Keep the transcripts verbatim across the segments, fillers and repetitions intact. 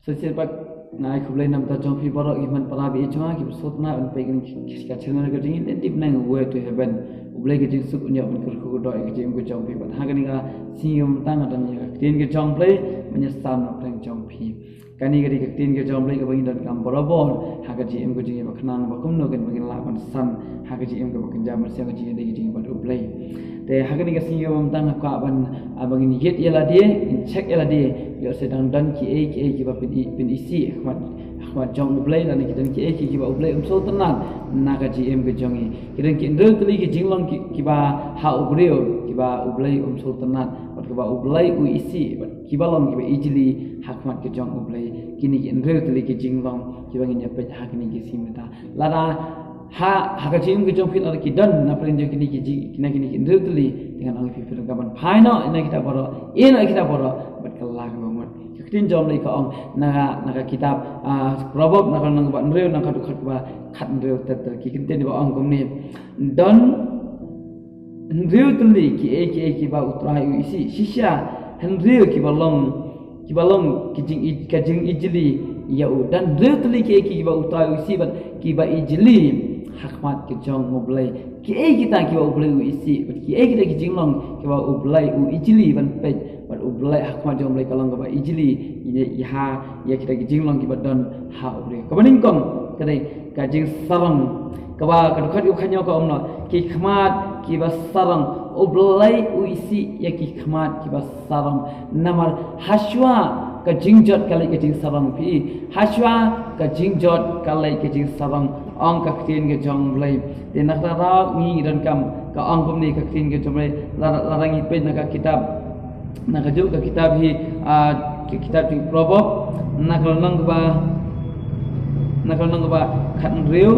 Shisien pat nga ai khublei na bynta jong phi baroh ki hynmen para baieit jong nga kiba sngewtynnat ban peit ïa kane ka channel ka jong ngi, Lynti Bneng, Way to Heaven. U Blei ka jingsuk un ïoh ban kyrkhu kyrdoh ïa ka jingim ka jong phi. Bad ha kane ka sngi mynta nga don ïa ka ktien ka jong U Blei ban ïasam na pdeng jong phi. Kane ka dei ka ktien ka jong U Blei kaba ngin donkam barabor ha ka jingim ka jong ngi, ba khnang ba kumno kein ba ngin lah ban san ha ka jingim kaba kynja mynsiem, ka jingim ka jong ngi bad U Blei. Te ha kane ka sngi kaba mynta nga kwah ban, ah, ba ngin ïit ïa lade, ngin check ïa lade, ïoh se dang don kiei kiei kiba pyn-i-, pynisih ha khmat, ha khmat jong U Blei, lane ki don kiei kiei kiba U Blei um sngewtynnat na ka jingim ka jong ngi. Ki don ki hynriew tylli ki jinglong ki, kiba ha u briew kiba U Blei um sngewtynnat bad kiba U Blei u isih bad kiba long kiba ijli ha khmat ka jong U Blei. Kine ki hynriew tylli ki jinglong kiba ngin ïa peit ha kine ki sngi mynta. Lada ha, ha ka jingim ka jong phi lada ki don na pdeng jong kine ki jing, kine, kine ki hynriew tylli, te ngan ong ïa phi, phi donkam ban phai noh na kita baroh, ïeh noh kita baroh bad kylla kaba mut. Ka ktien jong U Blei ka ong na, na ka kitab, ah, Proverb, na ka lynnong kaba hynriew, na ka dkhot kaba khathynriew ter ter, ki kyntien ba ong kumne: Don hynriew tylli kiei kiei kiba U Trai u isih, shisha hynriew kiba long, kiba long ki jing-, ka jingijli ïa u. Don hynriew tylli kiei kiei kiba U Trai u isih bad kiba ijli ha khmat ka jong U Blei. Kiei kita kiba U Blei u isih bad kiei kita ki jinglong kiba U Blei u ijli ban peit, bad U Blei ha khmat jong U Blei ka long kaba ijli ïa, ïa ha, ïa kita ki jinglong kiba don ha u briew. Kaba nyngkong ka dei ka jingsarong. Kaba, ka dkhot kaba khathynñiew ka ong kumno: Ki khmat kiba sarong, U Blei u isih ïa ki khmat kiba sarong. Namar hashwa ka jingjot ka leit ka jingsarong, phi. Hashwa ka jingjot ka leit ka jingsarong, ong ka ktien ka jong U Blei. Te na kata ka daw ngi donkam, ka ong kumne ka ktien ka jong U Blei, lada, lada ngi peit na ka kitab, na kajuh ka kitab hi, ah, ka kitab jong Proverb, na ka lynnong kaba, na ka lynnong kaba khathynriew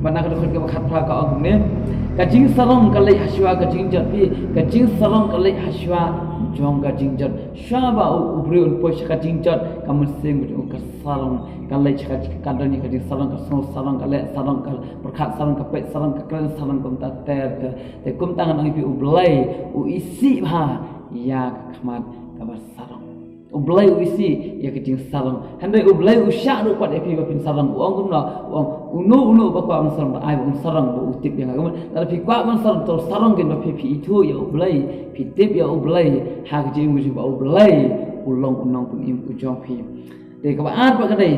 bad na ka dkhot kaba khatphra, ka ong kumne: Ka jingsarong ka leit hashwa ka jingjot, phi. Ka jingsarong ka leit hashwa jong ka jingjot. Shwa ba u, u briew un poi sha ka jingjot, ka mynsiem ka jong u ka sarong, ka leit sha ka, ka don ïa ka jingsarong, ka sngew sarong, ka leh sarong, ka pyrkhat sarong, ka peit sarong, ka kren sarong, kumta ter ter. Te kumta ngan ong ïa phi, U Blei u isih bha ïa ka khmat kaba sarong. U Blei u isih ïa ka jingsarong. Hynrei U Blei u shah ruh pat ïa phi ba phin sarong. U ong kumno? U ong, uno uno ba kwah ban sarong, ai ba un sarong, ba u tip ïa nga. Kumno? Lada phi kwah ban sarong, to sarong kein ba phi, phi ithuh ïa U Blei, phi tip ïa U Blei ha ka jingim ka jong phi, ba U Blei u long u nongpynim u jong phi. Te kaba ar pat ka dei,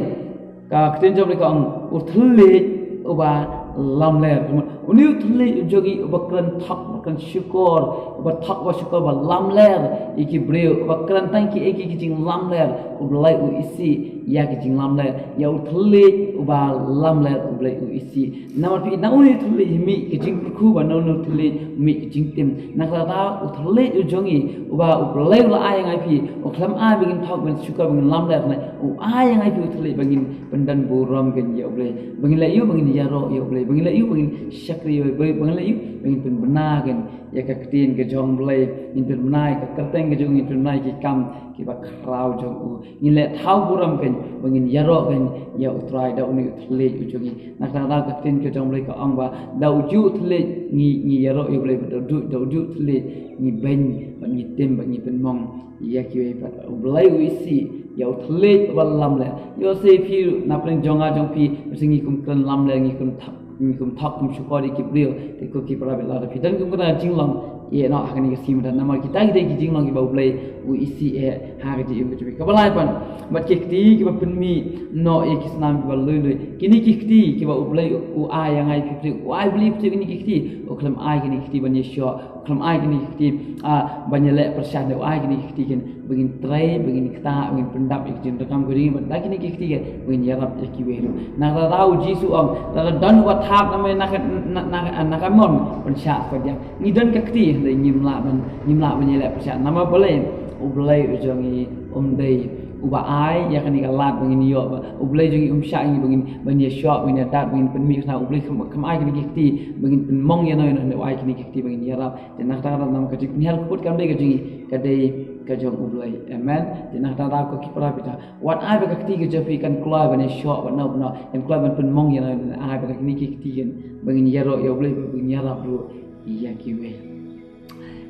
ka ktien jong U Blei ka ong, u thylliej uba lamler. Une u thylliej u jong ngi uba kren thok, uba kren shukor, uba thok, uba shukor, uba lamler ïa ki briew, uba kren tang kiei kiei ki jinglamler, U Blei u isih ïa ki jinglamler. Ïa u thylliej uba lamler U Blei u isih. Namar phi, na une u thylliej mih ka jingkyrkhu, bad na une u thylliej mih ka jingtim. Na kata ka daw u thylliej u jong ngi uba U Blei u la ai ïa nga ïa phi, u khlem ai ba ngin thok, ba ngin shukor, ba ngin lamler, ne u ai ïa nga ïa phi u thylliej ba ngin pyndonburom kein ïa U Blei, ba ngin leh aïu? Ba ngin ïaroh ïa U Blei, ba ngin leh aïu? Ba ngin shakri ïa U Blei, ba ngin leh aïu? Ba ngin pynbna kein ïa ka ktien ka jong U Blei, ngin pynbna ïa ka kyrteng ka jong U, ngin pynbna ïa ki kam kiba khraw jong U. Ngin leh thaw burom kein ba ngin ïaroh kein ïa U Trai da une u thylliej u jong ngi. Na kata ka daw ka ktien ka jong U Blei ka ong ba da ujuh u thylliej ngi, ngi ïaroh ïa U Blei, bad da ujuh, da ujuh u thylliej ngi beiñ, bad ngi tim, bad ngi pynmong ïa kiwei pat. U Blei u isih ïa u thylliej uba lamler. Ïoh se phi, na pdeng jong nga jong phi, ba se ngi kum kren lamler, ngi kum thok, ngi kum thok, kum shukor ïa ki briew. Te ko ki para baieit, lada phi don kum kata ka jinglong, ïeh noh ha kane ka sngi mynta, namar kita ki dei ki jinglong kiba U Blei u isih eh ha ka jingim ka jong phi. Kaba lai pat, bad ki kti kiba pynmih noh ïa ki snam kiba lui lui. Kine ki kti kiba U Blei u ai ïa nga ïa phi, u ai Blei ïa phi kine ki kti. U khlem ai kine ki kti ban ïashoh, u khlem ai kine ki kti, ah, ban ïaleh pyrshah, u ai kine ki kti kein ba ngin trei, ba ngin ktah, ba ngin pyndap ïa ka jingdonkam ka jong ngi, bad da kine ki kti kein ba ngin ïarap ïa kiwei ruh. Na kata ka daw U Jisu u ong, lada don uba thap na me na ka, na, na, na ka mon, pynshah sha padiang. Ngi don ka kti, hynrei ngim lah ban, ngim lah ban ïaleh pyrshah. Namar balei? U Blei u jong ngi um dei uba ai ïa kane ka lad ba ngin ïoh, ba U Blei jong ngi um shah ïa ngi ba ngin, ban ïashoh, ban ïadat, ba ngin pynmih khnang. U Blei kam, kam ai kine ki kti ba ngin pynmong ïano ïano, hynrei u ai kine ki kti ba ngin ïarap. Te na kata ka daw namar ka jingpynhiar kput kam dei ka jong ngi, ka dei ka jong U Blei. Amen. Te na kata ka daw ko ki para baieit, wat ai ba ka kti ka jong phi kan kloi ban ïashoh bad no bad no, kan kloi ban pynmong ïano ïano, ai ba kine ki kti kein ba ngin ïaroh ïa U Blei, ba ngin ïarap ruh ïa kiwei.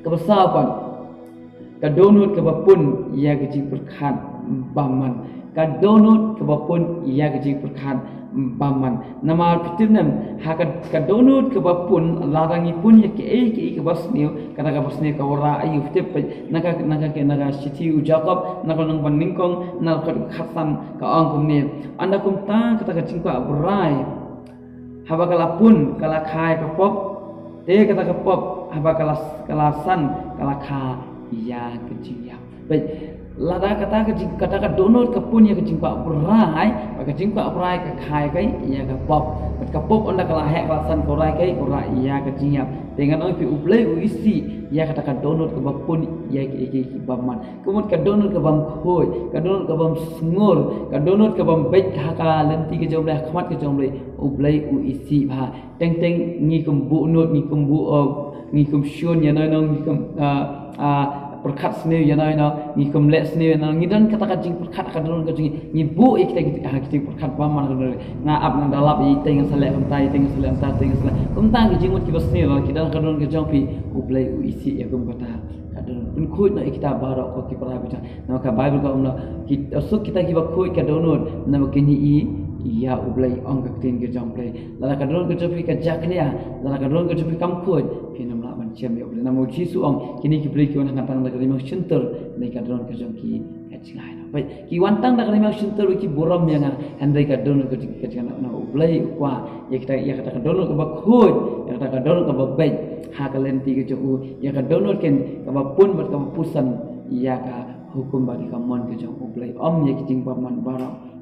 Kaba saw pat, Ka dohnud kaba pun ïa ka jingpyrkhat bymman. Ka dohnud kaba pun ïa ka jingpyrkhat bymman. Namar phi tip ne em, ha ka, ka dohnud kaba pun, lada ngi pun ïa kaei kaei kaba sniew, kata kaba sniew ka wanrah ïa u, phi tip, na ka, na ka, na ka shithi u Jakob, na ka lynnong banyngkong, na ka dkhot khatsan ka ong kumne. Ynda kumta kata ka jingkwah brai, haba ka la pun, ka la kha ïa ka pop, te kata ka pop, haba ka la, ka la san, ka la kha ïa ka jingïap. Bad lada kata ka jing, kata ka dohnud ka pun ïa ka jingkwah brai, bad ka jingkwah brai ka kha ïa ka, ïa ka pop. Bad ka pop ynda ka la heh ka la san ka wanrah ïa ka, ka wanrah ïa ka jingïap. Te ngan ong ïa phi, U Blei u isih ïa kata ka dohnud kaba pun ïa ki, ïa ki, ïa ki bymman. Ka mut ka dohnud ka bym khuid, ka dohnud ka bym sngur, ka dohnud ka bym beit ha ka lynti ka jong U Blei, ha khmat ka jong U Blei, U Blei u isih bha. Teng teng ngi kum buh nud, ngi kum buh, uh, ngi kum shun ïa no ïa no, ngi kum, uh, uh, pyrkhat sniew ïa no ïa no, ngi kum leh sniew ïa no, ngi don kata ka jingpyrkhat ha ka dohnud ka jong ngi, ngi buh ïa kita, kita, ha kita ki jingpyrkhat bymman ha ka dohnud. Nga ap, nga da lap, ïa ite ngan sa leh kumta, ite ngan sa leh kumta, ite ngan sa leh kumta. Ki jingmut kiba sniew lada ki don ha ka dohnud ka jong phi, U Blei u isih ïa kum kata ka dohnud. Pynkhuid noh ïa kita baroh ko ki para bangeit. Namar ka Baibl ka ong noh, ki, suk kita kiba khuid ka dohnud, namar kin ïohi ïa U Blei, ong ka ktien ka jong U Blei. Lada ka dohnud ka jong phi ka jaknia, lada ka dohnud ka jong phi kam khuid, phin ym lah ban shem ïa U Blei. Namar U Jisu u ong, kine ki briew ki wan hangne tang da ka ri marshyntur, hynrei ka dohnud ka jong ki ka jngai noh. Bad ki wan tang da ka ri marshyntur ki burom ïa nga, hynrei ka dohnud ka jong ki ka jngai noh. Namar U Blei u kwah ïa kita, ïa kata ka dohnud kaba khuid, ïa kata ka dohnud kaba beit ha ka lynti ka jong u, ïa ka dohnud ken kaba pun bad kaba puson ïa ka hukum bad ïa ka mon ka jong U Blei. Ym ïa ki jingbymman baroh.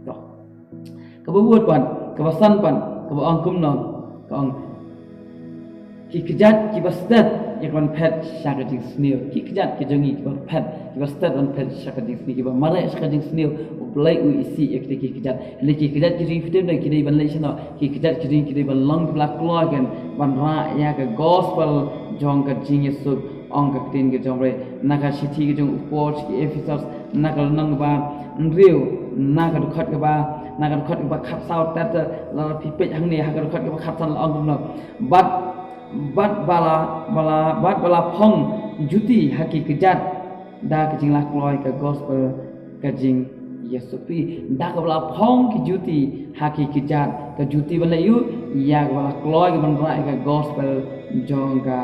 Kaba bud pat, kaba san pat, kaba ong kumno, ka ong, ki kjat kiba stet ïa ka ban phet sha ka jingsniew. Ki kjat ki jong ngi kiba phet, kiba stet ban phet sha ka jingsniew, kiba mareh sha ka jingsniew, U Blei u isih ïa kita ki kjat. Hynrei ki kjat ki jong ngi, phi tip ne, ki dei ban leit shano? Ki kjat ki jong ngi ki dei ban long kiba la kloi ken ban rah ïa ka gospel jong ka jingïasuk, ong ka ktien ka jong U Blei. Na ka shithi ka jong u Paul sha ki Ephesos, na ka lynnong kaba hynriew, na ka dkhot kaba, na ka dkhot kaba khatsaw, te, te, lada phi peit hangne ha ka dkhot kaba khatsan la ong kumno. Bad, bad ba la, ba la, bad ba la phong juti ha ki kjat da ka jinglakloi ka gospel ka jingïasuk. Phi, da kaba la phong ki juti ha ki kjat, ka juti ban leh ïa u, ïa kaba la kloi ka ban rah ïa ka gospel jong ka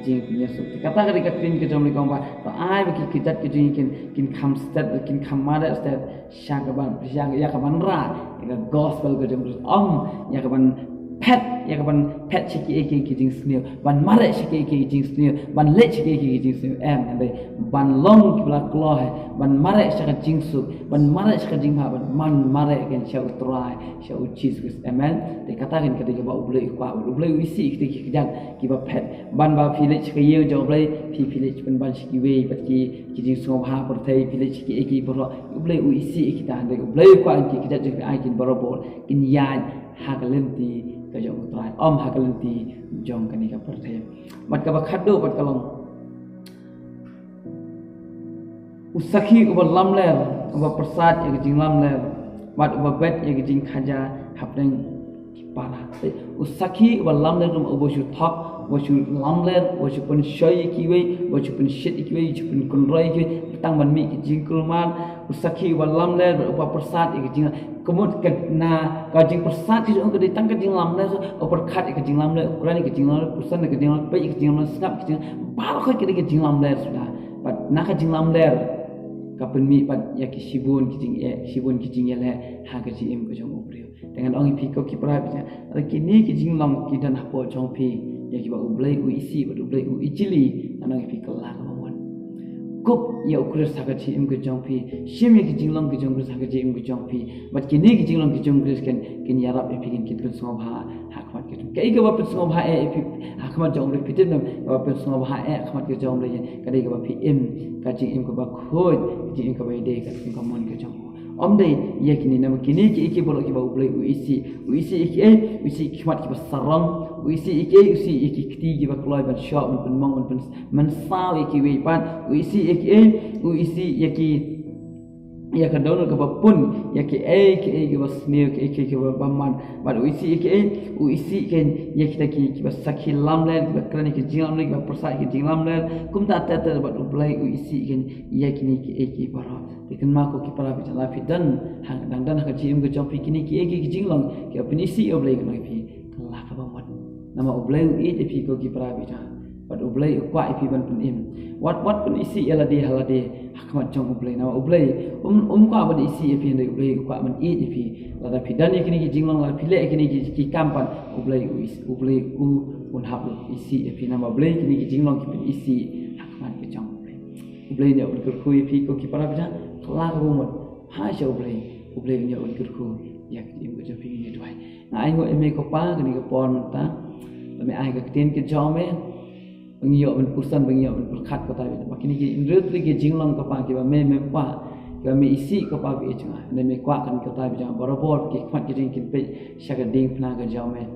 jingpynïasuk. Kata ka dei ka ktien ka jong U Blei, ka ong ba to ai ba ki kjat ki jong ngi kin, kin kham stet, kin kham mareh stet sha ka ban, sha, ïa ka ban rah ïa ka gospel ka jong U Blei. Ym ïa ka ban phet, ïa ka ban phet sha kiei kiei ki jingsniew, ban mareh sha kiei kiei ki jingsniew, ban leh sha kiei kiei ki jingsniew, em, hynrei ban long kiba la kloi, ban mareh sha ka jingsuk, ban mareh sha ka jingbha, ban, ban mareh ken sha U Trai, sha U Jisu Khrist. Amen. Te kata ken ka dei kaba U Blei u kwah, U Blei u isih ïa kita ki kjat kiba phet. Ban ba phi leit sha ka ïing jong U Blei, phi, phi leit pynban sha kiwei pat ki, ki jingsngewbha pyrthei, phi leit sha kiei kiei baroh, U Blei u isih ïa kita, hynrei U Blei u kwah ïa ki kjat jong phi ai kin barabor, kin ïaid ha ka lynti ka jong U Trai, ym ha ka lynti jong kane ka pyrthei. Bad kaba khatduh pat ka long, u sakhi uba lamler, uba pyrsad ïa ka jinglamler, bad uba bet ïa ka jingkhaja hapdeng ki para. U sakhi uba lamler, uba shu thok, uba shu lamler, uba shu pynshoi ïa kiwei, uba shu pynshit ïa kiwei, uba shu pynkynroi ïa kiwei, tang ban mih ki jingkulmar. U sakhi uba lamler, uba pyrsad ïa ka jing, ka mut ka na, ka jingpyrsad ka jong u ka dei tang ka jinglamler, u pyrkhat ïa ka jinglamler, u kren ïa ka jinglamler, u san ïa ka jinglamler, peit ïa ka jinglamler, sngap ïa ka jinglamler, baroh ka dei ka jinglamler suda. Bad na ka jinglamler ka pynmih pat ïa ki shibun ki jingeh, shibun ki jingeh leh ha ka jingim ka jong u briew. Te ngan ong ïa phi ko ki para bangeit, lada kine ki jinglong ki don hapoh jong phi, ïa kiba U Blei u isih bad U Blei u ijli, ngan ong ïa phi kylla kaba mut. Kup ïa U Khrist ha ka jingim ka jong phi, shim ïa ki jinglong ki jong U Khrist ha ka jingim ka jong phi. Bad kine ki jinglong ki jong U Khrist kin, kin ïarap ïa phi, kin, kin pynsngewbha ha khmat ka jong, kaei kaba pynsngewbha eh ïa phi ha khmat jong U Blei, phi tip ne em, kaba pynsngewbha eh ha khmat ka jong U Blei ka dei kaba phi im ka jingim kaba khuid, ka jingim kaba ïadei katkum ka mon ka jong u. Ym dei ïa kine, namar kine kiei kiei baroh kiba U Blei u isih. U isih ïa kiei? U isih ïa ki khmat kiba sarong. U isih ïa kiei? U isih ïa ki kti kiba kloi ban shoh, ban pynmong, ban pyn, ban saw ïa kiwei pat. U isih ïa kiei? U isih ïa ki ïa ka dohnud kaba pun ïa kiei kiei kiba sniew, kiei kiei kiba bymman. Bad u isih ïa kiei? U isih kein ïa kita ki, kiba sakhi lamler, kiba kren ïa ki jinglamler, kiba pyrsad ïa ki jinglamler. Kumta ter ter bad U Blei u isih kein ïa kine kiei kiei baroh. Te kynmaw ko ki para bangeit, lada phi don, ha, dang don ha ka jingim ka jong phi kine kiei kiei ki jinglong kiba pynisih ïa U Blei, kynmaw phi, kylla kaba mut. Namar U Blei u ïeit ïa phi ko ki para bangeit. Bad U Blei u kwah ïa phi ban pynim. Wat, wat pynisih ïa lade ha lade ha khmat jong U Blei. Namar U Blei um, um kwah ban isih ïa phi, hynrei U Blei u kwah ban ïeit ïa phi. Lada phi don ïa kine ki jinglong, lada phi leh ïa kine ki, ki kam pat, U Blei u is-, U Blei u, un hap isih ïa phi. Namar U Blei kine ki jinglong ki pynisih ha khmat ka jong U Blei. U Blei un ïa un kyrkhu ïa phi ko ki para bangeit. Kylla kaba mut. Phai sha U Blei. U Blei un ïa un kyrkhu ïa ka jingim ka jong phi. Ngin ïa duwai. Nga ainguh ïa me ko Pa, kane ka por mynta. Ba me ai ka ktien ka jong me. Ba ngi ïoh ban pyrshang, ba ngi ïoh ban pyrkhat ko Trai Blei. Ba kine ki hynriew tylli ki jinglong ko Pa, kiba me, mem kwah, kiba me isih ko Pa, ba ïeit jong nga. Hynrei me kwah kane ko Trai Blei jong nga. Barabor ki khmat ki jong ngi kin peit sha ka diengphna ka jong me.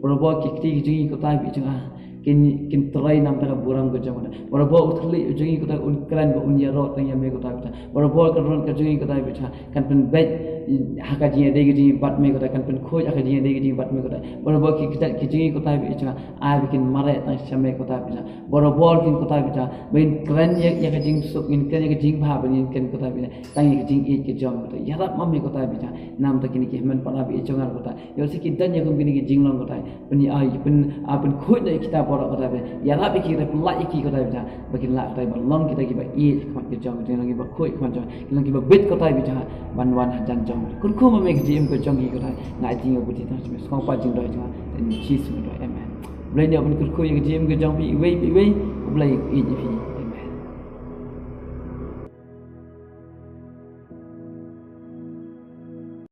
Barabor ki kti ki jong ngi ko Trai Blei jong nga, kin, kin trei namar ka burom ka jong me. Barabor u thylliej u jong ngi ko Trai, un kren ba un ïaroh tang ïa me ko Trai Blei jong nga. Barabor ka dohnud ka jong ngi ko Trai Blei jong nga, kan pynbeit ha ka jingïadei ka jong ngi bad me ko Trai, kan pynkhuid ha ka jingïadei ka jong ngi bad me ko Trai. Barabor ki kjat ki jong ngi ko Trai Blei jong nga, ai ba kin mareh tang sha me ko Trai Blei jong nga. Barabor kin ko Trai Blei jong nga, ba ngin kren ïa, ïa ka jingsuk, ngin kren ïa ka jingbha, ba ngin kren ko Trai Blei jong nga, tang ïa ka jingïeit ka jong me ko Trai. Ïarap ma me ko Trai Blei jong nga, namar kine ki hynmen para bangeit jong nga ko Trai. Ïoh shisha ki don ïa kum kine ki jinglong ko Trai. Pyn, ah, pyn, ah, pynkhuid noh ïa kita baroh ko Trai. Ïarap ïa ki, pynlait ïa ki ko Trai Blei jong nga. Ba kin lah ko Trai ban long kita kiba ïeit ha khmat ka jong, kin long kiba khuid ha khmat jong, kin long kiba bit ko Trai Blei jong nga, ban wan hajan jong. Kyrkhu ma me ka jingim ka jong ki ko Trai. Nga ai jingïaroh bad ka jingthoh sha me, Kpa jingdoh jong nga. Ha ka kyrteng U Jisu nga duwai. Amen. U Blei un ïa un kyrkhu ïa ka jingim ka jong phi iwei pa iwei. U Blei u ïeit ïa phi.